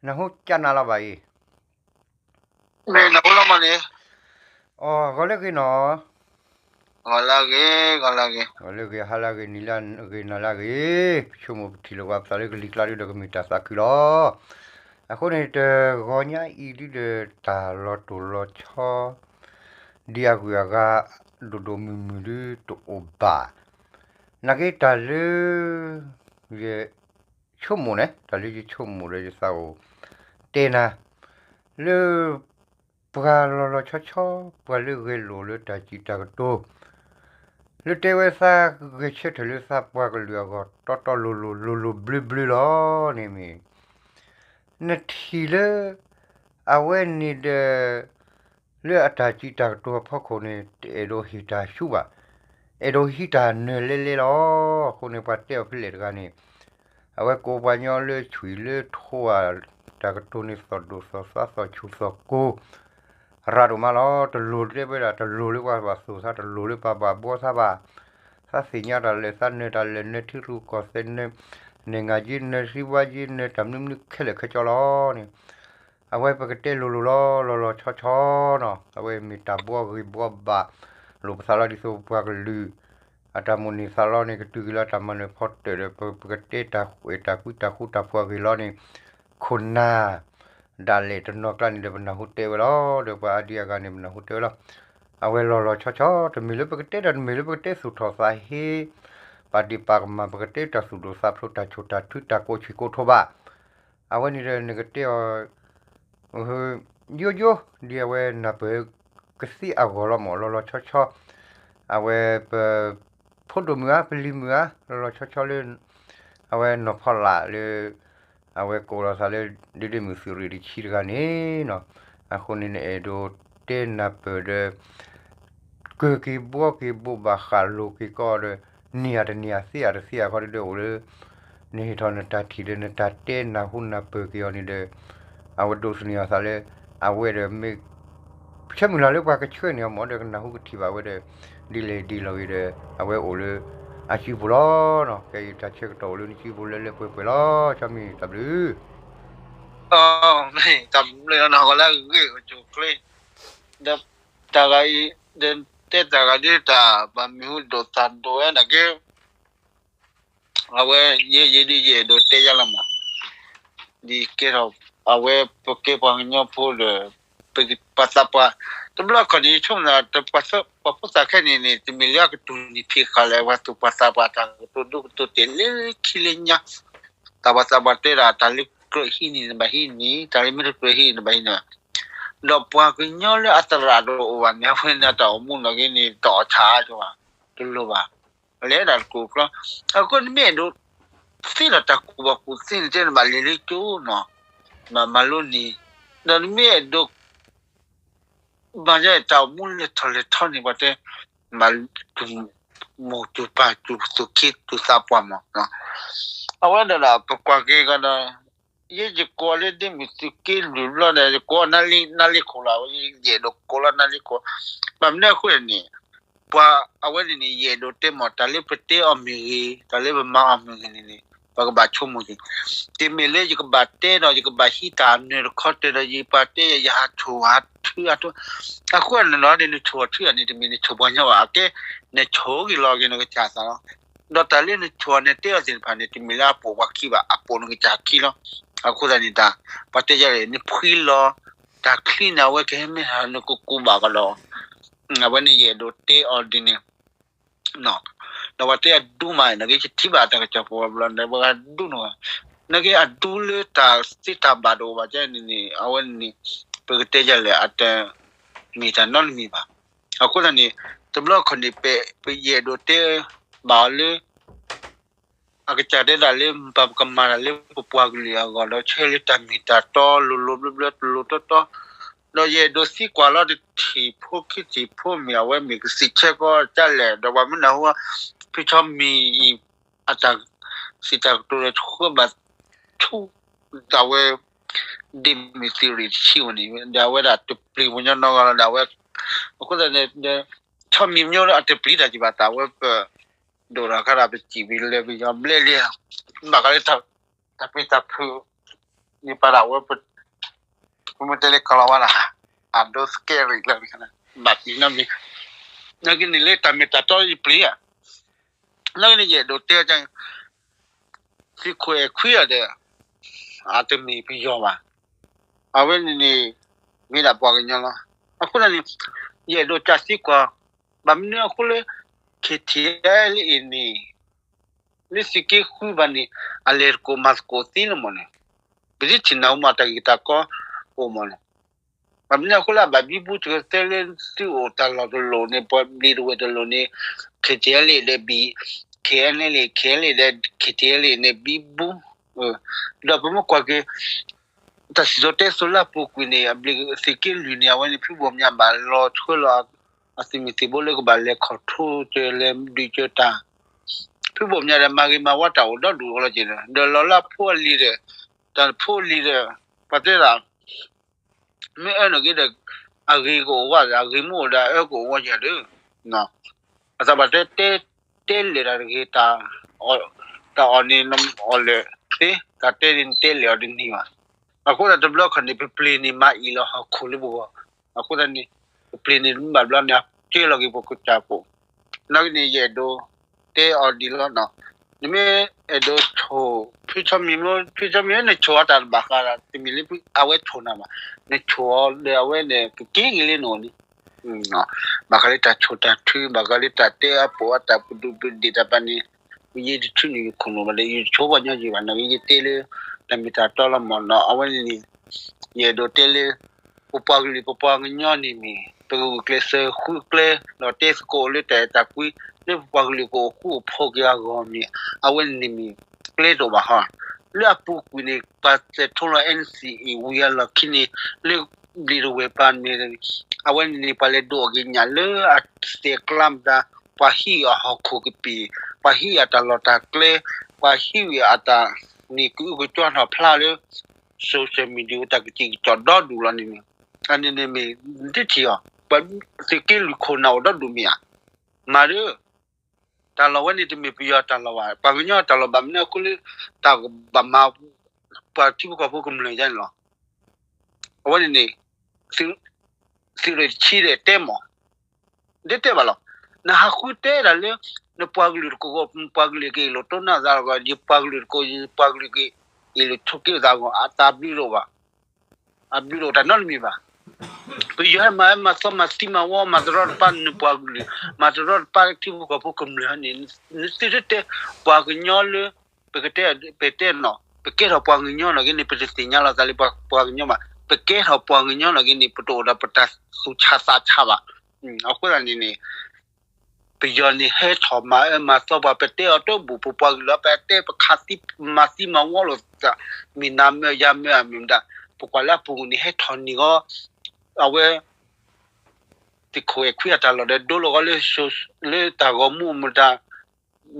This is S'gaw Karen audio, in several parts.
နၢ်ဟူကနၣ်လီၤဘၣ်အံၤ, မ့ၢ်နၢ်ဟူလီၤမးန့ၣ်, အီၤ ဂီၤလၢဂ့ၤနီၤ, ဂီၤလၢဂ့ၤ, ဂီၤလၢဂ့ၤ, ဂီၤလၢဂ့ၤ ဟါလၢဂ့ၤ နံၤလၢဂ့ၤ နၤလၢဂ့ၤ, ပဆိကမိၣ်ပထံၣ်လိာ်ပသးလၢကလံၤကျါဒုဒီးကမ့ၢ်တၢ်သးခုလီၤ. အဃိန့ၣ် တဂီၤညါအံၤဒုဒီးတၢ်လီၤတိၢ်လီၤဆီ ဒ်အဂုၤအဂၤ ဒိၣ်ဒိၣ်မုၢ်မုၢ်ဒုတအိၣ်ဘၣ်. နာ်က့တၢ်လၢ ယဆိကမိၣ်န့ၣ် တၢ်လၢယဆိကမိၣ်ဒီးယသးအိၣ်တဲနၤ လၢ ပှၤလီၤလီၤဆီဆီ ပှၤလၢဂဲၤလိာ်လၢတၢ်စံးတၢ်ကတိၤ လၢတဲဝဲသးဂဲၤဆၢထၢၣ်လၢသးပှၤကလုာ်အဂီၢ် တီတီလိၤလိၤ လိၤလိၤဘျၢဘျၢလီၤန့ၣ်မ့ၢ် နထံၣ်လၢ အဝဲန့ၣ်ဒီး လၢအတၢ်စံးတၢ်ကတိၤအဖီခိၣ်န့ၣ် တအဲၣ်ဒိးဟ့ၣ်တၢ်ဆူၣ်ဘၣ်, အဲၣ်ဒိးဟံးတၢ်နၢၤလဲလဲလီၤ. အဃိန့ၣ် ပှၤတဲအီၤဖဲလဲၣ်တဂၤန့ၣ် အဝဲကိးပှၤကညီလၢဆွံၣ်လၢထိးဧါ တၢ်ကတိၤန့ၣ်သီၣ်ဒိၣ်သီၣ်သး သီၣ်ဆူၣ်သီၣ်ကိၤ ရၤဒိၣ်မးလီၤ. တလိၤတဲဝဲဒၣ် တလိၤလၢပှၤဘၣ်သူၣ်သး တလိၤလၢပှၤဘၣ်ဘှီသးဘၣ်, သးသ့ၣ်ညါတၢ်လၢာ် သးနၢၤတၢ်လၢာ် နၢၤထံရူၢ်ကီၢ်သဲး နၢၤ နဲၣ်ငါယ့ နၢၤသံဝါယ့ နၢၤတၢ်မနုၤမနုၤခဲလၢာ်ခဲဆ့လီၤန့ၣ် အဝဲပကတဲလိၤလိၤလီၤ လီၤလီၤဆီဆီနီၤ အဝဲမ့ၢ်တၢ်ဘှီဂ့ၤဘှီဘၣ်လိာ်ပသးလီၤ. ဒ်သိးပှၤကလုာ် အတၢ်မိၣ်န့ၢ်သးလီၤန့ၣ် ကတုၤက့ၤလၢတၢ်မၤနၢၤဖီတၢၣ်ဒီး ပကတဲတၢ်ဃူတၢ်ဃူတၢ်ဖိးအဂ့ၢ်လီၤန့ၣ် ခိၣ်နၢ် ဒၣ်လဲာ်တနီၤကျါန့ၣ်ဒီး ပနၢ်ဟူတဲဝဲလီၤ. ဒီးပှၤအါဒံအါဂၤန့ၣ် ပနၢ်ဟူတဲဝဲလီၤ. အဝဲလီၤလီၤဆီဆီ တမ့ၢ်လၢပကတဲတၢ် တမ့ၢ်လၢပကတဲသူၣ်ထီၣ်သးဟ့ ပာ်ဒ့ၣ်ပာ်ကမၣ် ပကတဲတၢ်သူၣ်ဒိၣ်သးဖျိး တၢ်ဆိၣ်တၢ်ထု တၢ်ကိးဆံးကိးထိးဘၣ်. အဝဲန့ၣ်ဒီးနကတဲအီၤ ယိယိ ဒ်အဝဲနၢ်ပၢၢ်ကသ့အဂီၢ်လီၤမး လီၤလီၤဆီဆီ အဝဲပ ဖိဒိၣ်မုၣ်ဧါ ပလံၤမုၣ်ဧါ လီၤလီၤဆီဆီလၢ အဝဲနီၢ်ဖီလာ်လၢ အဝဲကိးလီၤသးလၢ ဒ့ဒ့မုၣ်သုးရ့ၣ်တဆံတဂၤန့ၣ်နီၤ အဃိန့ၣ် နအဲၣ်ဒိးတဲနၢ်ပၢၢ်ဒီး ကၢၢ်က့ၤဘှီက့ၤဘိးဘၣ်ဃးလိာ်က့ၤကီးဒီး န့ၢ်အတန့ၢ်အသ့အတသ့အခီဒုဒီးအိၣ်လၢ နဟ့ၣ်ထီၣ်နတၢ်ထံၣ်ဒီးနတၢ်တဲနၢ်ဟူနၢ်ပၢၢ်က့ၤအီၤန့ၣ်ဒီး အဝဲဒိးသန့ၤအသးလၢ အဝဲဒီးမ့ၢ် ဆၢမုၢ်လၢ်လၢပှၤကဆှၢန့ၢ်အီၤမ့ၢ်ဒီးကနၢ်ဟူကထံၣ်ဘၣ်ဝဲဒီး ဒ်လဲၣ်ဒ်လဲၣ်ဂ့ၤဒီး အဝဲအိၣ်လၢ အစုပူၤလီၤ. ကဲယတၢ်ဆၢကတီၢ်အိၣ်လၢနစုပူၤလၢလၢပှဲၤပှဲၤလီၤ. ဆီမံၤတၢ်ဘျုး တၢ်ဘျုးလီၤနီၢ်ကီၢ်လၢအဂ့ၢ်အိၣ်ဆိးချ့ ဒီးတၢ်ဂၤအံၤ ဒီးတဲတၢ်ဂၤဒ်တၢ်ဘၣ်မံၤဟူဒိၣ်သၣ်ဒိၣ်ဝဲနာ်က့ အဝဲ ယဲယဲဒ်ယအဲၣ်ဒိးတဲယါလီၤမး ဒ်ကဲထီၣ် အဝဲပကဲပှၤကညီဖိဒီး ပပှၤသးပှၢ် တဘျီခီၣ်န့ၣ် ယဆိကမိၣ် ပှၤဖိသၣ်ခဲအံၤန့ၣ်န့ၣ် တမ့ၢ်လၢအကတူၢ်န့ၢ်ဖံးဃာ်လၢ ပှၤသူၣ်ပှၤသးပှၢ်တၢ်ကတိၤဒိကတိၤတဲာ်လၢခံလၢညါ တၢ်ပှၤသးပှၢ်တဲဒၣ် တၢ်လၢကြၢးဟံးန့ၢ်နဘၣ်ဟံးန့ၢ် တၢ်လၢမ့ၢ်တကြၢးဟံးန့ၢ်နဘၣ်ဟံးန့ၢ် ဒီးပှၤကညီလၢအသရၣ်တအိၣ်ဘၣ်န့ၣ် အဝဲန့ၣ်တၢ်အိၣ်မူနီၢ်ဂ့ၤန့ၣ် တအီၣ်ဆၣ်အါကီးဘၣ် တလိၣ်ဘၣ် လဲၤဒၣ်တကိၢ်ကျီ အဃိနမ့ၢ်အဲၣ်ဒိး သ့ဒီးတၢ်ကူၣ်ဘၣ်ကူၣ်သ့န့ၣ် တဲနဘၣ်လဲၤလၢကၠိနီၤ ဘၣ်မၤလိန့ၣ် ဒီးနမ့ၢ်အဲၣ်ဒိး မၤဒ်တၢ်အိၣ်မူလဲၤထီၣ်လဲၤထီန့ၣ် ပှၤတဲ ဘၣ် မိၢ်တူၢ်ပၢ်တူၢ်သူၣ်က့သူၣ်သးပှၢ်မး အဝဲဒၣ်ဒီး ပကွၢ်က့ၤကဒီး ယဲယကိးလၢဒ့မုၣ်သုးက့လွံၢ်ဘျီဒီး ယကိးနါလ့ခိၣ်လီၤ ယအဲၣ်ဒိးကိးလီၤနါလ့ခိၣ် ဘၣ်မနုၤအဃိန့ၣ် ပှၤအဝဲန့ၣ်န့ၣ် ယအဲၣ်ဒိးတဲမး တၢ်လၢပတဲအီၤမ့ၢ်ဂ့ၤ တၢ်လၢပမၤအီၤမ့ၢ်ဂ့ၤန့ၣ်န့ၣ် ပကဘၣ်ဆိကမိၣ်က့ၤ တမ့ၢ်လၢယကဘၣ်တဲဒီး ယကဘၣ်ဟံးတၢ်နၢၤတခီတၢၤဒီး ယပှၤတဲယၤ ယဟးဆိၣ်ဟးထုအါထီၣ် အဃိန့ၣ်နီၤ ဒ်နဆိၣ်အီၤထုအါန့ၣ် တမ့ၢ်နဆိၣ်ပှၤညီဘၣ် အကဲ နဆိၣ်ဂ့ၤလီၤက့ၤနကစၢ်သးလီၤ ဒီးတၢ်လၢနဆိၣ်အီၤနတဲအီၤသ့ၣ်တဖၣ်န့ၣ် တမ့ၢ်လၢအပိာ်ပှၤခံဘၣ် အပိာ်နကစၢ်ခံလီၤ အဃိသတးန့ၣ်တၢ် ပှၤတဲယၤလဲၣ် နဖှံလီၤ တၢ်ချံန့ၣ် အဝဲကဟဲမ့ၢ်ဟးနကကူးဘၣ်ကဒီး အဝဲန့ၣ်ယအဲၣ်ဒိးတဲအီၤဒ်န့ၣ် ဒီးပှၤတဲအဒူမးန့ၣ် ကထံၣ်ဘၣ်တၢ်ကစီၣ်ပူၤဘျီန့ၣ် ပှၤဒူနီၤ နာ်က့အဒူလၢတၢ်သ့တၢ်ဘၣ်တအိၣ်ဘၣ်ကဲန့ၣ်န့ၣ် အဝဲန့ၣ် ပကတဲယၤလဲၣ် အတမ့ၢ်တၢ်နီတမံၤဘၣ် အဃိသတးန့ၣ် တဘျီခီန့ၣ် ပယအဲၣ်ဒိးတဲဘၣ်အီၤလၢ အကစၢ်တဲဒၣ်လၢ ပကမၤတၢ်လၢပပှၤကလုာ်အဂီၢ်ဒီး ဆၢလၢတၢ်မ့ၢ်တၢ်တီလိၤလိၤဘျၢဘျၢ တလိၤတီတီ ဒီးယအဲၣ်ဒိးသံကွၢ်လီၤတထံၣ်ဖိခံထံၣ်ဖိမ့ၢ် အဝဲမ့ၢ်ကသံၣ်ဆၢကီးဒ်လဲၣ် ဒီးပှၤမ့ၢ်နၢ်ဟူ ဖုဆီမံၤအံၤ အတၢ်စံးတၢ်ကတိၤဒီး ဆှၢဘၣ်ဆူ ဒ်အဝဲ ဒ့မုၣ်သုးရ့ၣ်တဆံန့ၣ် ဒီးအဝဲဒၣ်တပျံၤပှၤညီနီတဂၤလီၤ ဒီးအဝဲ အဃိသတးန့ၣ် ဆီမံၤမ့ၢ်လၢအတပျံၤတၢ်ကံၢ်ဘၣ်တၢ် အဝဲပ ဒိၣ်ထီၣ်ခါဒီး ပစံးဘျုးလၢပယီၤဘျဲၣ်လံ ဘၣ်ဃးလၢ တၢ်ပျံၤတၢ်ဖုး န့ၣ်ပာ်ဒၣ်ဝဲ ပမ့ၢ်တဲလၢကလီၤဝဲဒၣ် အဒိ scary လၢ ဘၣ်ပျံၤနီတမံၤ, နာ်က့န့ၣ်လၢတၢ်မ့ၢ်တၢ်တီယပျံၤဧါ, နာ်က့န့ၣ် ယအဲၣ်ဒိးတဲ သုးခိၣ်အဲၣ်ခွံအီၤဒီး အတမ့ၢ်ပယီၤဘၣ်, အဝဲန့ၣ်န့ၣ် မ့ၢ်ဒၣ်ပှၤကညီလီၤ. အဃိသတးန့ၣ် ယအဲၣ်ဒိးစံးသံကွၢ်, ဘၣ်မနုၤအဃိလၢ ခ့ထံအလ့အ့ၣ်န့ၣ် လၢသုးက့ဃုဘၣ်န့ၣ် အလဲၤသကိးမၤသကိးသ့လီၤမၢ်န့ၣ်, ပဒ်ထံၣ်နၢ်ဟူမးတၢ်ဂ့ၢ်တၢ်ကီအိၣ်မၢ်န့ၣ်, ဘၣ်မနုၤအဃိလၢအဘၣ်ဘံဘူစၢၤသဲလၢသုအိၣ်တၢ်လီၢ်တလီၢ်န့ၣ် ပှၤဘျံးတဝဲၢ်တလီၢ်န့ၣ် ခ့ထံအလ့အ့ၣ်ဒီးဘံၣ် ခ့လ့ၣ် ခ့လ့ၣ်ဒီး ခ့ထံအလ့အ့ၣ်န့ၣ် ဘံဘူ, ဒီးပမ့ၢ်ကွၢ်က့ၤ တၢ်စံၣ်စိၤတဲစိၤလၢအပူၤကွံာ်န့ၣ် အဘျ့သုးက့လွံၢ်န့ၣ် အဝဲန့ၣ် ဖုဘိၣ်မၠးဘၣ်လီၤထွဲလီၤ အသုးမုၢ်သံၣ်ဘိလၢကဘၣ်လဲၤခီၣ်ထူကၢလဲၤဒုးကၢတၢ်, ဖုဘိၣ်မၠးဒီးမၤဂ့ၤမၤဝါတၢ်အိၣ်ဒီဒူၣ်အလီၤက့ၤဒီး ဒီးလီၤလၢအဖိအလံၤဒီး တၢ်ဖိအလံၤဒီး ပှၤတဲဒၣ် မ့ၢ်အၢန့ၣ်က့ၤဒီး အဂ့ၤကအိၣ်ဝဲ အဂ့ၤမ့ၢ်အိၣ်ဒီးအအၢကအိၣ်ဝဲယၤဒီး အသးဘၣ်တဲ တဲ တဲလဲၣ်တၢ်တဂ့ၤ တၢ်အီၣ်န့ၣ် အီၣ်လဲၣ်သ့ တၢ်တဲန့ၣ်တဲလဲၣ်အီၤတန့ၢ်ဘၣ်. အဃိသတးတဘျီခီန့ၣ် ပပျ့ၤန့ၣ်မၤအံၣ်လီၤဟီၣ်ခိၣ်လၢပဂီၢ်, အဃိသတးန့ၣ် ပပျ့ၤန့ၣ်မ့ၢ်ဘၣ်ဘျီန့ၣ် အကဲလီၤက့ၤပကစၢ်ကိၣ်, နာ်က့န့ၣ် ယအဲၣ်ဒိးတဲအီၤဒ်လီၤနီၤ, နမ့ၢ်အဲၣ်ဒိးဆိၣ် ဖုဆီမံၤမ့ၢ် ဖုဆီမံၤ နဆိၣ်အီၤတၢ်ဘၣ်ဃးဒီး တမ့ၢ်လၢအဝဲဆိၣ်နၤဘၣ်, နဆိၣ်အီၤဒီးအဝဲန့ၣ် ကက့ၤက့ၤလၢနအိၣ်န့ၣ် ဘၣ်ဃးလၢတၢ်ဆိၣ်တၢ်ထု ဘၣ်ဃးလၢတၢ်တဲအပိာ်အတၢ်ပဒုးပဒ့ၣ်တၢ်ပာ်န့ၣ် ယတထုးန့ၢ်ယခိၣ်နူာ်ဘၣ်ဒီး ယတဆိပှၤညီယံၤဘၣ်နီၤ ယတဲလၢ တၢ်မ့ၢ်တၢ်တီလီၤမၢ်နီၤ အဝဲန့ၣ်န့ၣ် ယအဲၣ်ဒိးတဲလၢ ပပှၤကလုာ်ပပှၤကညီန့ၣ်မ့ၢ် ပကဂုာ်ကျဲးစၢးဃုကျဲ ဒီးတဲသကိးလၢတၢ်အဲၣ်တၢ်ကွံ လၢပပှၤကလုာ်ကအိၣ်ဃူအိၣ်ဖိးက့ၤအဂီၢ်မ့ၢ် အဝဲန့ၣ်မ့ၢ် ကျဲတအိၣ်ဘၣ်ဟီ လၢအပူၤကွံာ်န့ၣ် ပှၤစဲးထီလီၤ NCA ဝံၤအလီၢ်ခံန့ၣ် လၢဘျံးတဝဲၢ်ပၤန့ၣ် အဝဲန့ၣ်န့ၣ် ပှၤလဲၤဒိးအီၤက့ၤညၣ်လၢအစဲးကျါမတၤ ပှၤဟံးအီၤဟီၣ်ခိၣ်ကပံာ် ပှၤဟံးအတၢ်လီၢ်တၢ်ကျဲ ပှၤဟံးဝံၤအတၢ်န့ၣ် ကအုကကွၢ်ထီၣ်ဖျါလၢ social media တၢ်ကစံၣ်ကစီၣ်ဒီဒူၣ်လီၤန့ၣ်န့ၣ် အန့ၣ်န့ၣ်မ့ၢ် ဒ်ထံၣ်အီၤ ပှၤသုးက့လွံၢ်ခိၣ်နၢ်အိၣ်ဒီဒူၣ်မ့ၢ်ဧါ, မၤဒၢ တၢ်လီၢ်ဝဲန့ၣ်တမ့ၢ်ပယီၤတၢ်လီၢ်ဘၣ် ပှၤကညီတၢ်လီၢ်ဘၣ်မနုၤအဃိလၢ တၢ်ဘၣ်မၤ ပှၤထံဖိကီၢ်ဖိကမျၢၢ်ယါန့ၣ်လီၤ. အဝဲန့ၣ်န့ၣ် သုးရ့ၣ်တဆံဒီးတဲမး ဒ်တဲဘၣ်လီၤ. နဟးဃုတဲဒၣ်လၢ နပှၤကလုာ်တကိး ပှၤကလုာ်ကအ့ၣ်လိာ်တိၢ်နီၣ်သးလီၤ ယပှၤကလုာ်တကိး ယပှၤကလုာ်ကအ့ၣ်လိာ်ဆိးက့သးအဂီၢ် အတၢ်ဘျုးတအိၣ်ဘၣ်. အဘျုးတအိၣ်တၢ်နီတမံၤဘၣ်. ပယီၤဟဲမၤဟဲမၤသီမၤသံမၤဝီ မၤတရီတပါနပှၤကလုာ် မၤတရီတပါထံဖိကီၢ်ဖိကမျၢၢ်န့ၣ် နသုတတဲ ပှၤကညီလၢ ပကတဲ ပတဲနီၤ ပကဲထီၣ်ပှၤကညီနီၢ်က့န့ၣ် ပတသ့ၣ်ညါလီၤသးလၢပှၤကညီဘၣ်. ပကဲထီၣ်ပှၤကညီနီၢ်က့န့ၣ် ပတအိၣ်ဒီးပတၢ်သူၣ်ဆးသးဆးဘၣ်. အဃိသတးန့ၣ်န့ၣ် ပယီၤန့ၣ်ဟဲထီၣ်မၤအၢမၤသီပှၤ ပတဲအီၤတဘူၣ် ပပှၤကလုာ်လီၤ ပတဲပခးသံမၤသံမၤဝီလိာ်သး မ့ၢ်နၤမ့ၢ်ယၤမ့ၢ်အမ့ၢ်မတၤ ပကွၢ်လၢအပူၤန့ၣ် ဟဲထီၣ်န့ၢ်အီၤ အဝဲ သုးခိၣ်အဲၣ်ခွံအတၢ်လီၢ်ဒီး ဒိလီၤဂီၤလၢ လၢတၢ်ဂီၤမူအမတၤ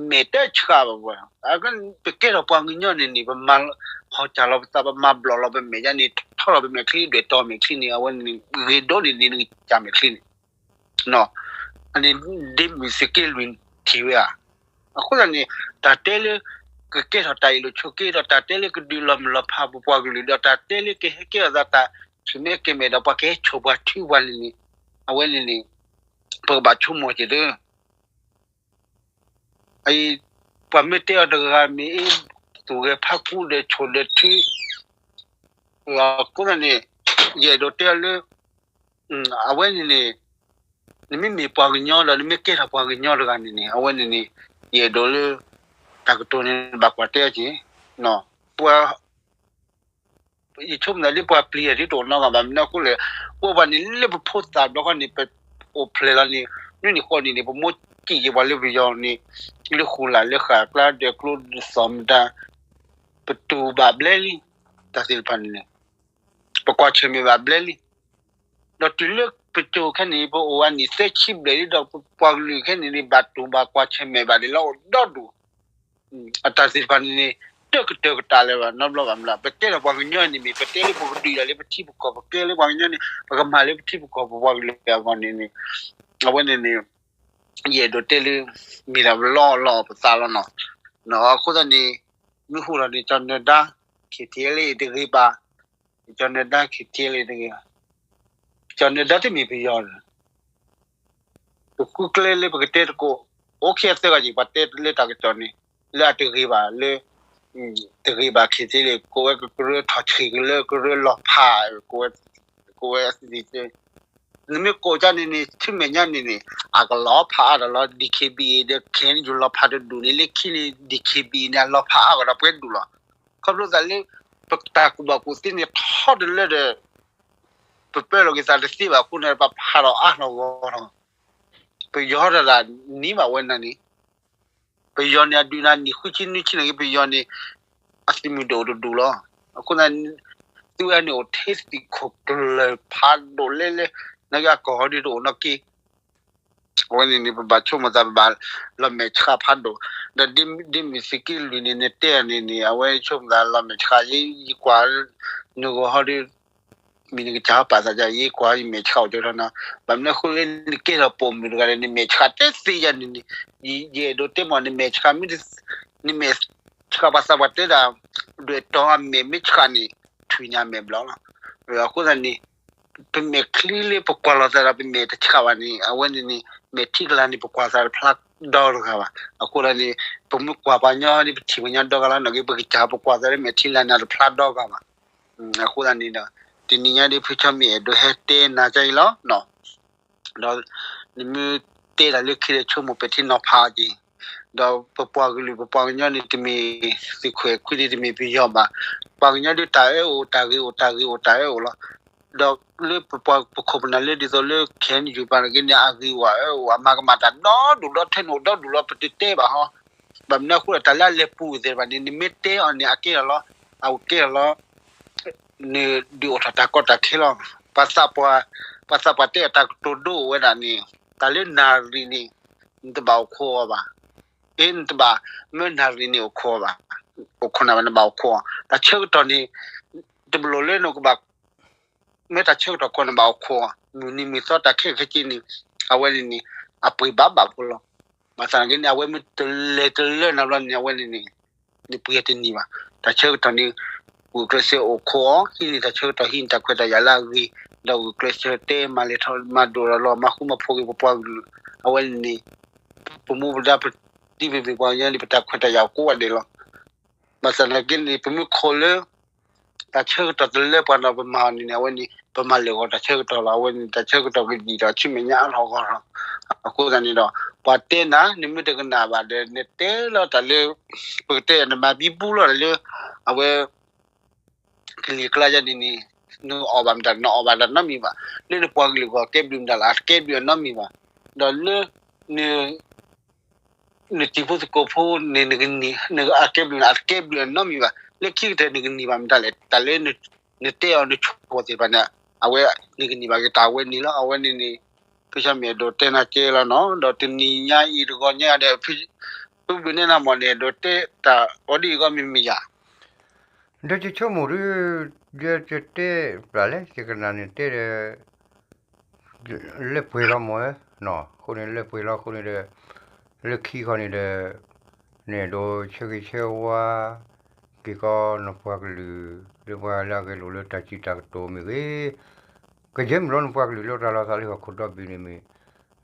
မဲာ်တဲဆှးဘၣ်ပှၤ ပကဲထီၣ်ပှၤကညီန့ၣ်န့ၣ် ပမၤဟီၣ်စၢ်လီၤပသး ပမၤဘျီၣ်လီၤပမဲာ်ယါန့ၣ် ထီၣ်လီၤပမဲာ်ချံ ဒွဲၣ်တီၤမဲာ်ချံန့ၣ် အဝဲန့ၣ် ဂ့ၤဒိၣ်န့ၢ်ဒ်နကစၢ်မဲာ်ချံန့ၣ် အန့ၣ်ဒ်မုၢ်သုးက့လွံၢ်ထံၣ်ဝဲဧါ. အဃိသတးန့ၣ် တၢ်တဲလၢ ကကဲထီၣ်တၢ်အ့ၣ်လိာ်ဆိးက့ဒီး တၢ်တဲလၢကဒုးလီၤမုၢ်လီၤဖးပပှၤကလုာ်ဒီး တၢ်တဲလၢကဟဲကဲထီၣ်သးတၢ်ဆူၣ်မဲကဲမဲာ်ဒီး ပှၤကဟဲဆိၣ်ပှၤထုပှၤန့ၣ်န့ၣ် အဝဲန့ၣ်န့ၣ် ပကဘၣ်ဆိကမိၣ်က့ၤဒီး အံၤ ပှၤမ့ၢ်တဲအီၤတဂၤမ့ၢ်အ့ သူၣ်ဂဲၤဖးကူဒီးဆိၣ်ဒီးထု အဃိသတးန့ၣ် ယအဲၣ်ဒိးတဲအီၤလၢ အဝဲန့ၣ်န့ၣ် နမ့မ့ၢ်ပှၤကညီဒီး နမ့ၢ်ကဲထီၣ်ပှၤကညီတဂၤန့ၣ်န့ၣ် အဝဲန့ၣ်န့ၣ် ယအဲၣ်ဒိးလၢ တၢ်ကတိၤန့ၣ် ဘၣ်ကွၢ်တဲအီၤက့ၤ ပှၤ ယဆိကမိၣ်သးလၢပှၤပျံၤအီၤဒ်တအိၣ်နီတဂၤဘၣ် မနုၤအဃိလဲၣ် အိၣ်ဘၣ်န့ၣ်လၢပဖိသၣ်ဘျီခီန့ၣ် ပအိၣ်ဖျဲၣ်လီၤန့ၣ် နွံနံၣ်ဃိးနံၣ်န့ၣ် ပမိၢ်စံၣ်က့ၤပှၤလၢပယီၤန့ၣ် လၢဃူလၢ်လၢဃာ်ကျါဒီးကျိဒ်သိးမတၤ ပတူၢ်ဘၣ်ဘျဲလံ တၢ်သ့ၣ်တဖၣ်န့ၣ်န့ၣ် ပကွၢ်ဆၢၣ်မဲာ်ဘၣ်ဘျဲလံ ဒီးတုၤလၢပစိၤခဲန့ၣ် ပအိၣ်ဝဲနံၣ်သၢဆံဘျဲၣ်လံဒီး ပပှၤကလုာ်ခဲန့ၣ်န့ၣ် ဘၣ်တူၢ်ဘၣ်ကွၢ်ဆၢၣ်မဲာ်ဘၣ်ဒံးလၢအိၣ်ဒီဒူၣ် အတၢ်သ့ၣ်တဖၣ်န့ၣ်န့ၣ် တၢ်ကတၢၢ်ကတၢၢ်လၢၤဘၣ် နီတဘျီဘၣ်မနုၤ ပတဲထီၣ်ပှၤကညီန့ၣ်မ့ၢ် ပတဲလၢပကဒုးဒၣ်လၢပထံပကီၢ် ပကဲလၢပှၤကညီန့ၣ် ပကမၤလၢပထံပကီၢ်ပပှၤကလုာ်အဂီၢ်န့ၣ်န့ၣ် အဝဲန့ၣ်န့ၣ် ယအဲၣ်ဒိးတဲလၢ မ့ၢ်ဒၣ်ပလီၢ်လီၢ်ပသးလီၤနီၤ အဃိသတးန့ၣ် မ့ၢ်ဟူထီၣ်န့ၣ် တၢ်နၢၤဒါ KTLA တဂ့ၤဘၣ်, ကၠီၤနၢၤဒါ KTLA တဂ့ၤဘၣ်, ကၠီၤနၢၤဒါတမ့ၢ်ပယီၤဒီး ပကူကျဲလၢပကတဲသကိး, အိၣ်ခံအသၢဂၤက့ၤ ပှၤတဲလၢတၢ်ကစီၣ်န့ၣ် လၢအတဂ့ၤဘၣ်လၢ တဂ့ၤဘၣ် KTLA ကိးဝဲကရၢထီၣ်ဆံးကလၢကရၢလီၤဖး, ကိးဝဲ ကိးဝဲ နမ့ၢ်ကိးကၢ်န့ၣ်န့ၣ် ဆူမဲာ်ညါန့ၣ်န့ၣ် အကလီၤဖးအါဒီးလီၤ DKBA ဒီး KNU လီၤဖးတဒူၣ်န့ၣ် လၢခံန့ၣ် DKBA န့ၣ် အလီၤဖးအါကဒီးပှဲၤဒူၣ်လီၤ. ခီဖျိသးလၢ ပတၢ်ကူၣ်ဘၣ်ကူၣ်သ့န့ၣ်ထီတလၢဒီး ပပၢလီၤက့ၤသးတသ့ဘၣ်အဃိန့ၣ် ပဖးဒီးအါထီၣ်ဂီၤထီၣ် ပယီၤတၢ်နံၤဘၣ်ဝဲနၤန့ၣ် ပယီၤန့ၣ် အဒုးနၤနံၣ်ဃုဆံနွံဆံန့ၣ်က့ ပယီၤန့ၣ် အသုးမုၢ်ဒိၣ်တဒူၣ်လီၤ. အဃိသတး သုဝဲန့ၣ်အိၣ်ထဲသ့ၣ်ခိၣ်ကျၢၢ်ဖးဒိၣ် လဲလဲ နာ်က့အကီၢ်ဟီဒ်တအိၣ်နီၣ်က့ အဝဲန့ၣ်န့ၣ် ပဘၣ်ဆိကမိၣ်သး ပဘၣ်လီၤမဲာ်ဆှးဖးဒိၣ်, ဒီးဒ်မ့ၢ်သုးက့လွံၢ်န့ၣ် နတဲန့ၣ်န့ၣ် အဝဲဆိကမိၣ်သးလီၤမဲာ်ဆှး ယကွၢ် နဂီၢ်ဟီဒ် မ့ၢ်နကစၢ်ဟီပာ်သးယၤ ယကွၢ်ယမဲာ်ဆှးအိၣ်ကၠီထီနၤ, ဘၣ်မနုၤအဃိလၢနကဲထီၣ်ပိာ်မုၣ်တဂၤဒီး နမဲာ်ဆှးတဲသ့ယၤန့ၣ်န့ၣ်, ယအဲၣ်ဒိးတဲမ့ၢ် နမဲာ်ဆှးမ့ၢ် နမဲာ်ဆှး ပှၤသးပှၢ်တဲဒၣ် ဒွဲၣ်တီၤအမဲာ်မ့ၢ်ဆှးန့ၣ် ထွံၣ်ညါမဲာ်ဘျီလီၤ. အဃိသတးန့ၣ် ပမဲာ်ချံလၢပကွၢ်လီၤသးဒီး ပမဲာ်တဆှးဘၣ်န့ၣ် အဝဲန့ၣ်န့ၣ် မဲာ်ထံကလၤန့ၣ် ပကွၢ်သးတဖျါဒီတဂၤဘၣ်. အဃိသတးန့ၣ် ပမ့ၢ်ကွၢ်ပှၤကညီန့ၣ် ပထံၣ်ပှၤကညီဒီဂၤလီၤ နာ်က့ ပကစၢ်ပကွၢ်သးလၢ မဲာ်ထံကလၤန့ၣ် တဖျါဒီဂၤဘၣ်. အဃိသတးန့ၣ်ဒီး တနံၤညါဒ်ဖုဆီမ့ၢ်အဲၣ်ဒိးဟဲတဲနၤကၢ်အံၤလီၤ. ဒီး နမ့ၢ်တဲတၢ်လၢခံဒီးဆိကမိၣ်ပဲာ်ထံနီၤဖးက့ၤ, ဒီးပပှၤကလုာ်ပပှၤကညီန့ၣ် တမ့ၢ်သုးခွဲးခွံန့ၣ် တမ့ၢ်ပယီၤဘၣ်. ပှၤကညီဒ်တၢ်အၢအိၣ်တၢ်ဂ့ၤအိၣ်တၢ်ဂ့ၤအိၣ်တၢ်အၢအိၣ်လီၤ. ဒီးလၢပပှၤပခိၣ်ပနၢ်လၢဒ်သိးလၢ KNU ပၤန့ၣ်က့န့ၣ် အဂ့ၤအိၣ်အအၢအိၣ် အမၤကမၣ်တၢ်ဒီဒူၣ်ဒီထၢန့ၣ်အိၣ်ဒီဒူၣ်လီၤ ပတတဲဘၣ်ဟီ. ဘၣ်မနုၤအဃိဒီး တၢ်လၢအလဲၤပူၤသ့ၣ်တဖၣ်န့ၣ် နမ့ၢ်တဲအီၤန့ၣ် အကဲထီၣ်လီၤ, အကဲထီၣ်လီၤ နဒုးအိၣ်ထီၣ်တၢ်ကီတၢ်ခဲလီၤ. ပှၤသးပှၢ်, ပှၤသးပှၢ်တဲအတၢ်ကတိၤဒိအိၣ်ဝဲဒၣ်န့ၣ် တၢ်လၢနၣ်ရံၣ်န့ၣ် နတဘၣ်အိၣ်ခိးအီၤဘၣ်. အ့ နတဘၣ်မၢနၣ်ရံၣ်န့ၣ်အိၣ်ခိးအီၤဘၣ်. အိၣ်ခိးနၤဘၣ် နဘၣ်အိၣ်ခိးအီၤ. တၢ်ဆၢကတီၢ်န့ၣ် တဘျီလၢနကဘၣ် မ့ၢ်တၢ်ဆၢကတီၢ်ခိး နဘၣ်အိၣ်ခိးအီၤ. မုၢ်နံၤမုၢ်သီတၢ်ခဲခဲက့န့ၣ် အဝဲန့ၣ်န့ၣ် အပှ့ၤဘၣ်ဘၣ်ဖိလီၤ. ဘၣ်ဆၣ်န့ၣ်က့န့ၣ် အဝဲမ့ၢ်တလဲၤတလၢနၤဘျီန့ၣ် အဝဲန့ၣ်န့ၣ် နပှ့ၤတန့ၢ်ဘၣ်. တၢ်ဆၢကတီၢ်န့ၣ် ဂုာ်ကျဲးစၢးအိၣ်ခိးအီၤ ဟံးန့ၢ်တၢ်ဆၢကတီၢ် ဟံးန့ၢ်တၢ်ခွဲးတၢ်ယာ်လၢအဂ့ၤ, ဒီးဂုာ်ကျဲးစၢးတဲမၤလဲၤထီၣ်မၤဒိၣ်ထီၣ်လီၤ မၤဃူမၤဖိးက့ၤပပှၤကလုာ်, အဝဲန့ၣ်န့ၣ် ပမူပဒါပတံၤပမ့ၢ်ပှၤကညီန့ၣ် ပတၢ်ခွဲးတၢ်ယာ်အိၣ်ကိးဂၤဒဲးလီၤ. ဘၣ်ဆၣ်သနာ်က့န့ၣ် ပမ့ၢ်ခိးလၢ တၢ်ဆၢကတီၢ်တလၢပှၤဒီးပမၤအီၤန့ၣ်န့ၣ် အဝဲန့ၣ် ပမၤလၢာ်ဂီၤတၢ်ဆၢကတီၢ်လီၤ. အဝဲန့ၣ် တၢ်ဆၢကတီၢ်ကယံာ်ဒီးဆူမဲာ်ညါအါထီၣ်ဂီၢ်ထီၣ်. အဃိသတးန့ၣ်ဒီး ပှၤတဲနၤ နမ့ၢ်တကနၣ်ဘၣ်ဒီး နတဲလီၤတၢ်လၢ ပကတဲနမၤဘံဘူလီၤတၢ်လၢ အဝဲ ကလံၤကျါယါန့ၣ်န့ၣ် နအီၣ်ဘၣ်မတၤ နအီၣ်ဘၣ်တၢ်နီတမံၤဘၣ်. လၢနပှၤကလုာ်ဂီၢ်ကဲဘျုးမတၤလၢအတကဲဘျုးအီၤနီတမံၤဘၣ်. ဒီးလၢ နတံၤဖိသကိးဖိန့ၣ် နကန့ၢ် နကအကဲဘျုးန့ၣ် အတကဲဘျုးအီၤနီတမံၤဘၣ်. လၢခံကတၢၢ်နကန့ၢ်ဘၣ်မတၤလဲၣ် တၢ်လၢ နတဲအီၤနဆိၣ်သ့ၣ်တဖၣ်န့ၣ် အဝဲ နကန့ၢ်ဘၣ်က့ၤတၢ်ဝဲန့ၣ်လီၤ. အဝဲန့ၣ်န့ၣ် ဖုဆၢမ့ၢ်အဲၣ်ဒိးတဲနၤကဲလီၤနီၤ. ဒီးတနံၤညါအံၤတဂီၤညါဒီး ဖုဘုးနဲၣ်နၤမ့ၢ်န့ၣ် အဲၣ်ဒိးတဲတၢ်အီၤဒ်အံၤဂီၢ်မ့ၢ်မ့ၢ်ယၤ ဒီးယဆိကမိၣ်ဒ် ယတဲပျၢ်လဲၣ် ယကနၣ်န့ၣ်တဲဒီး လၢပှဲၤလီၤမ့ၢ်ဧါ, အဃိန့ၣ်လၢပှဲၤလီၤအဃိန့ၣ်ဒီး လၢခံခီန့ၣ်ဒီး နအဲၣ်ဒိးဆၢဂ့ၤဆၢဝါ က့ၤကီနပှၤကလုာ် လၢပှၤလၢအဂဲၤလိာ်လၢတၢ်စံးတၢ်ကတိၤမ့ၢ်ဂ့ၤ, ကယဲၢ်မ့ၢ်လီၤနပှၤကလုာ်လၢတၢ်လီၤသးလၢဟီၣ်ခိၣ်ဒီဘ့ၣ်န့ၣ်မ့ၢ်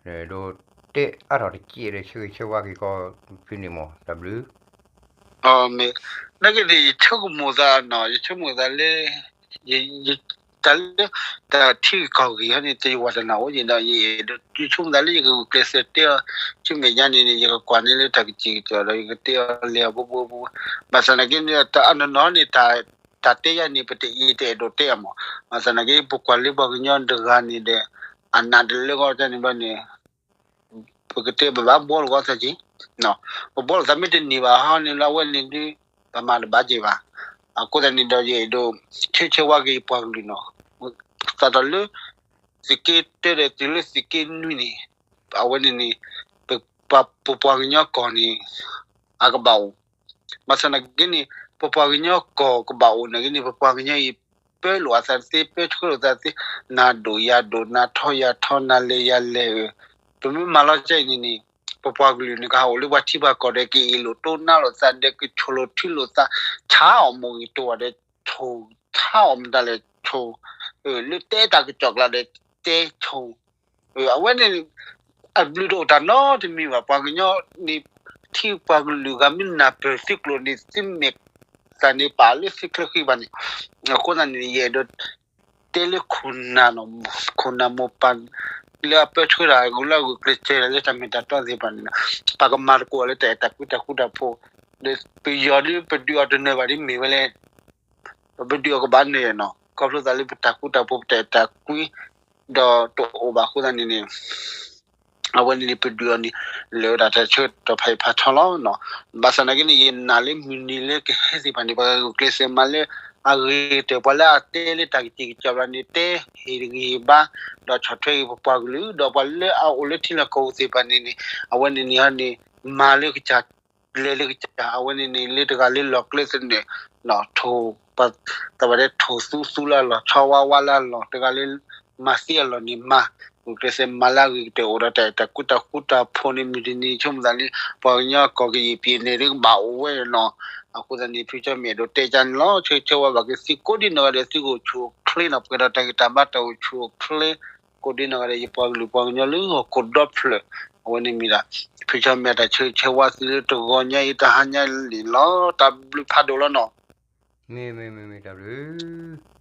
နအဲၣ်ဒိးတဲအါထီၣ်တကဲဒီးဆၢဂ့ၤဆၢဝါက့ၤကီဖဲန့ၣ်မ့ၢ် တၢ်ဘျုး မ့ၢ် နာ်က့န့ၣ် ယဆိကမိၣ်သးနီၤ ယဆိကမိၣ်သးလၢ ယ တၢ်လၢ တၢ်ထံဂ့ၢ်ကီၢ်ဂ့ၢ်ဟီန့ၣ် တယဝၤတနၢ်အိၣ်ယံၤဒီး ယ ယဆိကမိၣ်သးလၢယကဂုာ်ကျဲးစၢးတဲအီၤ ဆူမဲာ်ညါန့ၣ်န့ၣ် ယကကွၢ်န့ၢ်လၢတၢ်ကစံးကစီၣ်ဒီး ယကတဲအီၤလဲၤအီၤဘိဘိဘိ ဘၣ်ဆၣ်သနာ်က့န့ၣ် တၢ်အနီၢ်နီၢ်န့ၣ် တၢ်တဲယၤန့ၣ် ပတအံၤတအဲၣ်ဒိးတဲအီၤမး ဘၣ်ဆၣ်သနာ်က့ ပကွၢ်လၢပှၤကညီတဂၤန့ၣ်ဒီး အနးတလၢဂီၢ်န့ၣ်ဘျီန့ၣ် ပကတဲပဘၣ်ဘှီလိာ်သးက့ၤ, ပဘှီလိာ်သးမ့ၢ်တန့ၢ်ဘၣ်ဟီန့ၣ်လၢအဝဲန့ၣ်ဒ် ပမၤတဘၣ်က့ၤဘၣ်. အဃိသတးန့ၣ်ဒီး ယအဲၣ်ဒိး ဆၢဆၢဝါက့ၤယပှၤကလုာ်နီၤ, စးထီၣ်လၢ သုးက့တၢဒီးတုၤလၢသုးက့နွံန့ၣ် အဝဲန့ၣ်န့ၣ် ပပှၤကညီကီၢ်န့ၣ် အကဘၣ်အိၣ် ဘၣ်ဆၣ်သနာ်က့န့ၣ် ပပှၤကညီကီၢ်ကဘၣ်အိၣ်နာ်က့န့ၣ် ပပှၤကညီအံၤ ပၢလိာ်အသးတသ့ ပၢဆှၢလိာ်သးတသ့, နၤဒိၣ်ယၤဒိၣ် နၤထီယၤထီ နၤလဲၤယၤလဲၤဧၢ, ပမ့ၢ်မၤလီၤကဲအံၤန့ၣ်န့ၣ် ပပှၤကလုာ်န့ၣ် ကဟးအိၣ်လၢပှၤထံပှၤကီၢ်ဒီး ကအ့ၣ်လိာ်တိၢ်နါလိာ်သးဒီး ကဆိၣ်လိာ်ထုလိာ်သး, ဆါအီၣ်မိၢ်ဂ့ၤတိၢ်ဝဲဒီး ဆိၣ်, ဆါအီၣ်မတၤလဲၣ်ဆိၣ်, လၢတဲတၢ်ကစီၣ်ကျါဒီး တဲဆိၣ်, အဝဲန့ၣ် အဘျုးတအိၣ်တၢ်နီတမံၤဘၣ်. ပှၤကညီန့ၣ် ထံပှၤကလုာ်ဂၤမ့ၢ်နၢ်ပၢၢ်သုကျိာ်န့ၣ် သုမ့ၢ်သးန့ၣ်ပာ်လၢသုချၢဃံဘၣ်န့ၣ်, အဃိသတးန့ၣ် ယအဲၣ်ဒိး တဲလၢခိၣ်နၢ်နီၤ, ခိၣ်နၢ်မိၢ်ပၢ် လၢအပၢဆှၢတၢ်ဂုာ်လၢအဂုာ်ကျဲးစၢးလၢတၢ်မ့ၢ်တၢ်တီသ့ၣ်တဖၣ်န့ၣ်, ပကမၤသကိးအီၤလၢတၢ်အဲၣ်တၢ်ကွံတၢ်ဃူတၢ်ဖိး, ဒီးပယီၤဒ်ပဒုးအီၤတနၢၤဘၣ်ဒ်မ့ၢ်ဝဲလဲၣ်, ပဒုးအီၤကဘၣ်နၢၤနီၤ, ခီဖျိသးလၢပတၢ်ဃူတၢ်ဖိး ပတၢ်အဲၣ်တၢ်ကွံ ဒီးတအိၣ်ဘၣ်အဃိသတးန့ၣ်န့ၣ် အဝဲန့ၣ်န့ၣ် ပဒုးအီၤန့ၣ် လဲၤဝဲဒၣ်တၢ်ဆၢကတီၢ်ဖးယံာ်ဖးထီလီၤနီၤ. ဘၣ်ဆၣ်သနာ်က့န့ၣ် ယနာ်လၢမုၢ်နံၤလၢကဟဲသ့ၣ်တဖၣ်န့ၣ် ပှၤဂုာ်ကျဲးစၢးမၤလၢအဂ့ၤကတၢၢ် ပှၤလၢအတဲလၢတၢ်ကစံၣ်ကစီၣ်ဘၣ်န့ၣ် တဲဟ့ၣ်တဂ့ၤဘၣ်, ဒီးဆီၣ်ထွဲက့ၤပပှၤကလုာ် ဒီးပှၤလၢအအိၣ်လၢထံလီၢ်ကီၢ်ပူၤသ့ၣ်တဖၣ်န့ၣ်န့ၣ် အဝဲန့ၣ်န့ၣ်န့ၣ် မၤလၢကစၢ် လဲၤလၢကစၢ် အဝဲန့ၣ်န့ၣ် လၢတဂၤလၢလီၢ်ကျဲသနၢၣ် ထိၣ် သးဘၣ်တဲထိၣ်သူသူလၢအလီၢ် ဆီဝါဝါလၢအလီၢ် တဂၤလၢမၤသံအလီၢ်န့ၣ်မၤ, ဂုာ်ကျဲးစၢးမၤလၢအဂ့ၤကတၢၢ် အိၣ်ဒီးတၢ်အဲၣ်တၢ်ကွံတၢ်ဃူတၢ်ဖိးန့ၣ် မုၢ်တနံၤဆိကမိၣ်သးလၢ ပှၤကညီကီၢ်ကယံာ်ပျံၤန့ၣ် ဒ်ကဘၣ်အိၣ်ဝဲနီၤ. အဃိသတးန့ၣ် ဖုကၠီမ့ၢ်အဲၣ်ဒိးတဲကန့ၣ်လီၤ. ဆၢဆၢဝါဘၣ်က့ၤသုကိးဒ်နီၢ်ဂၤဒဲး သုကအိၣ်ဆူၣ်အိၣ်ချ့နီၤ ပှဲၤဒီးတၢ်ဂ့ၢ်တၢ်ဘါတၢ်အိၣ်ဆူၣ်အိၣ်ချ့ ကိးဒ်နီၢ်ဂၤဒဲး ယပှၤကလုာ်ပှၤကညီလၢဟီၣ်ခိၣ်ဒီဖျၢၣ် အဝဲန့ၣ်မ့ၢ်ဒၣ် ဖုကၠီမ့ၢ်တၢ်ဆၢဆၢဝါသုလၢတဂီၤညါအံၤ တဟါညါလံလီၤ. တၢ်ဘျုးဖးဒိၣ်လီၤနီၤ. မ့ၢ်မ့ၢ်မ့ၢ်မ့ၢ် တၢ်ဘျုး